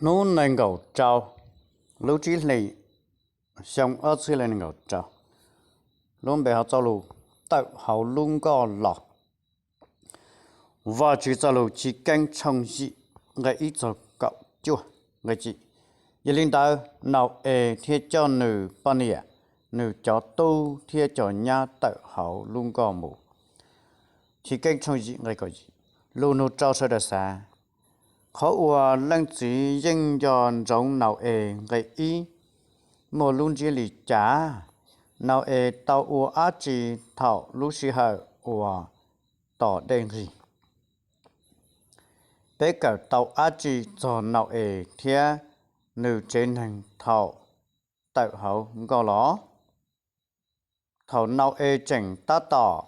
Hnub nees nkaum rau lub tsib hlis, xyoo ob txhiab nees nkaum rau, lub npe hauv txoj lus Tawm Hauv Lub Nkoj Los. Vajtswv txoj lus Chiv Keeb tshooj yim, nqe ib txog kaum cuaj, nqe yim. Yog li ntawd, Nau-es thiaj coj nws poj niam, nws cov tub thiab cov nyab tawm hauv lub nkoj mus. Chiv Keeb tshooj yim, nqe kaum yim. Lus nug rau sawv daws xav: Qhov uas Leej Txiv yeej nco ntsoov Nau-es, nqe ib, muaj lub ntsiab li cas? Nau-es tau ua dab tsi thaum lub sij hawm uas tos dej nqig? Peb kawm tau dab tsi txog Nau-es thiab nws tsev neeg thaum tawm hauv nkoj los? Thaum Nau-es tseem tab tom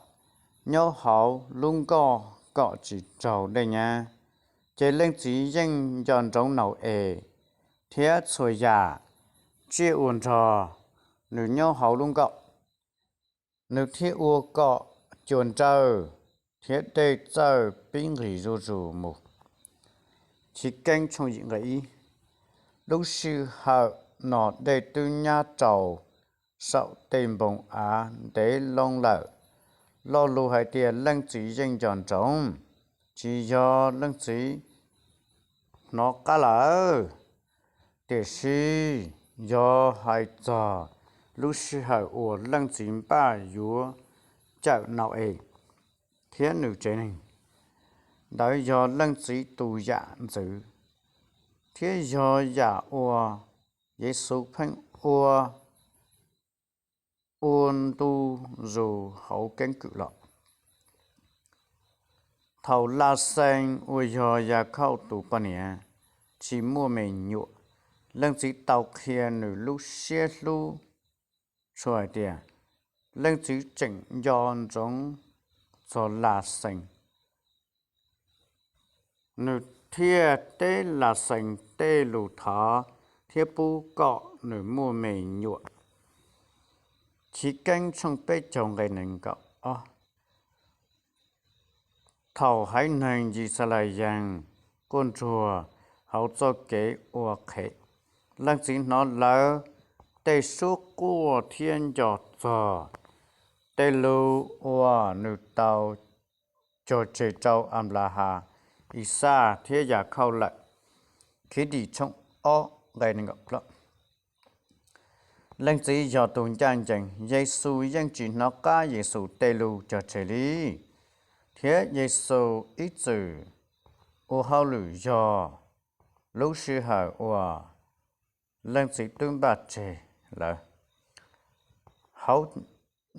nyob hauv lub nkoj kom tsis raug dej nyab, ces Leej Txiv yeej nco ntsoov Nau-es thiab txhua yam tsiaj uas nrog nws nyob hauv lub nkoj. Nws thiaj ua kom cua nrawj thiab dej txawj pib nqis zuj zus mus. Chiv Keeb tshooj yim, nqe ib. Lub sij hawm no dej twb nyab rau saum tej npoo av ntev loo lawm. Lo lus hais tias Leej Txiv yeej nco ntsoov, tsis yog Leej Txiv hnov qab lawm, tiam sis yog hais txog lub sij hawm uas Leej Txiv npaj yuav cawm Nau-es thiab nws tsev neeg. Ntawd yog Leej Txiv tus yam ntxwv, thiab yog yam uas Yexus pheej ua ua ntu zus hauv keeb kwm los. Thaum Las Xees uas yog Yakhauj tus poj niam tsis muaj me nyuam, Leej Txiv tau qhia nws lub siab hlub tshua hais tias Leej Txiv tseem nco ntsoov txog Las Xees. Nws thiaj teb Las Xees tej lus thov thiab pub kom nws muaj me nyuam. Chiv Keeb tshooj peb caug, nqe nees nkaum ob. Thaum haiv neeg Yixalayees quaj ntsuag hauv txoj kev ua qhev, Leej Txiv hnov lawv tej suab quaj thiab nco txog tej lus uas nws tau cog tseg rau Anplahas, Ixaj thiab Yakhauj lawm. Khiavdim tshooj ob, nqe nees nkaum plaub. Leej Txiv yog tus ncaj ncees, Yexus yeej tsis hnov qab Yexus tej lus cog tseg li, thiab Yexus ib txwm ua hauj lwm yog lub sij hawm uas Leej Txiv twb npaj tseg lawm. Hauv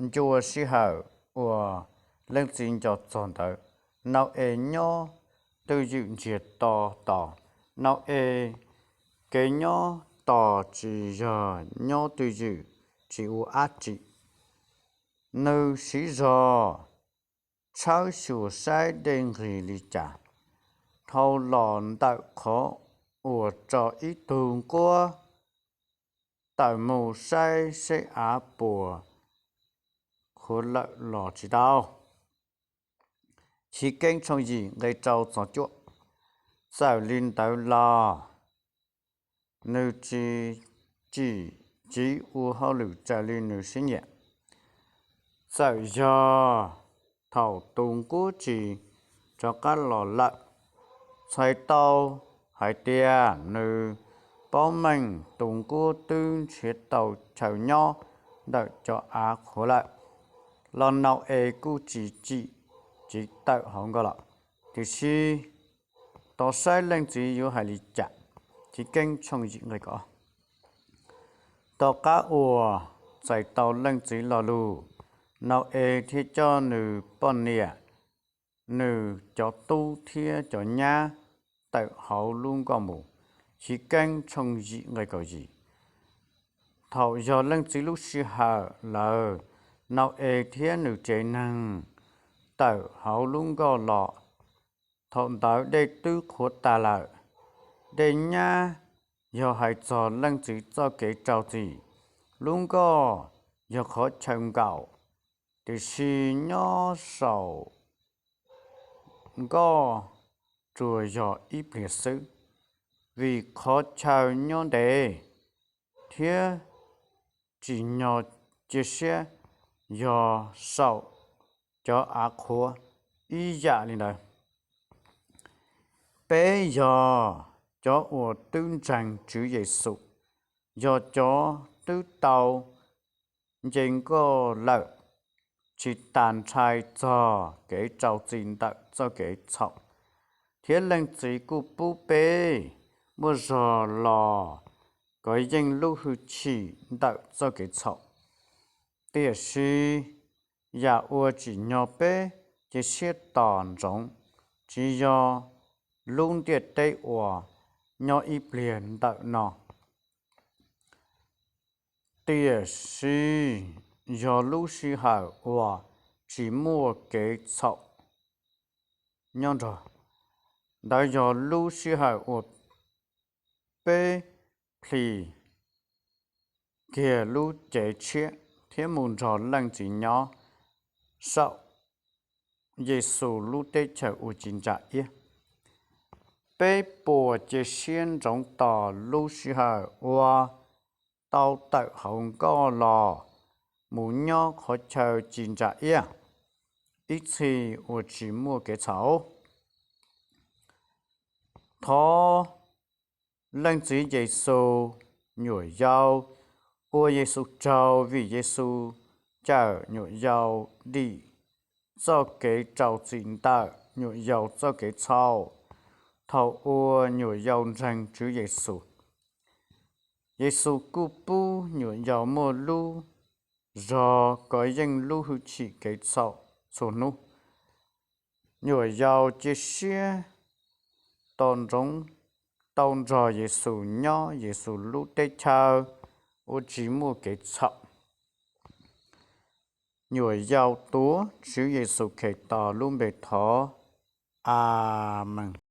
ncua sij hawm uas Leej Txiv nco txog ntawd, Nau-es nyob twj ywm ntsiag to tos. Nau-es kev nyob tos tsis yog nyob twj ywm tsis ua dab tsi. Nws siv zog tshawb xyuas saib dej nqig li cas. Dhau los ntawm qhov uas tso ib tug nquab tawm mus saib seb av puas qhuav lawm los tsis tau. Chiv Keeb tshooj yim, nqe rau txog cuaj. Txawm li ntawd los nws tsis tsim tsiv ua hauj lwm raws li nws siab nyiam. Txawm yog thaum tus nquab tsis rov qab los lawm, txhais tau hais tias nws paub meej tus nquab twb nrhiav tau chaw nyob ntawm cov av qhuav lawm, los Nau-es kuj tsis tsim tsiv tawm hauv nkoj los. Tiam sis tos saib Leej Txiv yuav hais li cas. Chiv Keeb tshooj yim, nqe kaum. Tom qab uas txais tau Leej Txiv lo lus, Nau-es thiaj coj nws poj niam, nws cov tub thiab cov nyab tawm hauv lub nkoj mus. Chiv Keeb tshooj yim, nqe kaum yim. Thaum yog Leej Txiv lub sij hawm lawm, Nau-es thiab nws tsev neeg tawm hauv lub nkoj los. Thaum ntawd dej twb qhuav tas lawm. Dej nyab yog hais txog Leej Txiv txoj kev rau txim. Lub nkoj yog qhov chaw nkaum, tiam sis nyob saum nkoj tsuas yog ib pliag xwb. vim qhov chaw nyob ntev thiab tsim nyog cia siab yog saum cov av qhuav ib yam li ntawd. Peb yog cov uas twb ntseeg Tswv Yexus, yog cov twb tau nce nkoj lawm, tsis tas ntshai txog kev rau txim ntawm txoj kev txhaum, thiab Leej Txiv kuj pub peb muaj zog los kov yeej lub hwj chim ntawm txoj kev txhaum. Tiam sis yam uas tsim nyog peb cia siab tos ntsoov tsis yog lub ntiaj teb uas nyob ib pliag ntawm no, tiam sis yog lub sij hawm uas tsis muaj kev txhaum nyob nrog. Ntawd yog lub sij hawm uas peb plhis kiag lub cev tshiab thiab mus nrog Leej Txiv nyob saum Yexus lub teb chaws uas ci ntsa iab. Peb puas cia siab ntsoov tos lub sij hawm uas tau tawm hauv nkoj los mus nyob qhov chaw ci ntsa iab, ib txhis uas tsis muaj kev txhaum? Thov Leej Txiv Yexus nyuam yaus ua Yexus tsaug vim Yexus cawm nyuam yaus dim txoj kev rau txim ntawm nyuam yaus txoj kev txhaum thaum uas nyuam yaus ntseeg Tswv Yexus. Yexus kuj pub nyuam yaus muaj lub zog kov yeej lub hwj chim kev txhaum txhua hnub. Nyuam yaus cia siab tos ntsoov tau nrog Yexus nyob Yexus lub teb chaws uas tsis muaj kev txhaum. Nyuam yaus tuav Tswv Yexus Khetos lub npe thov, Amees.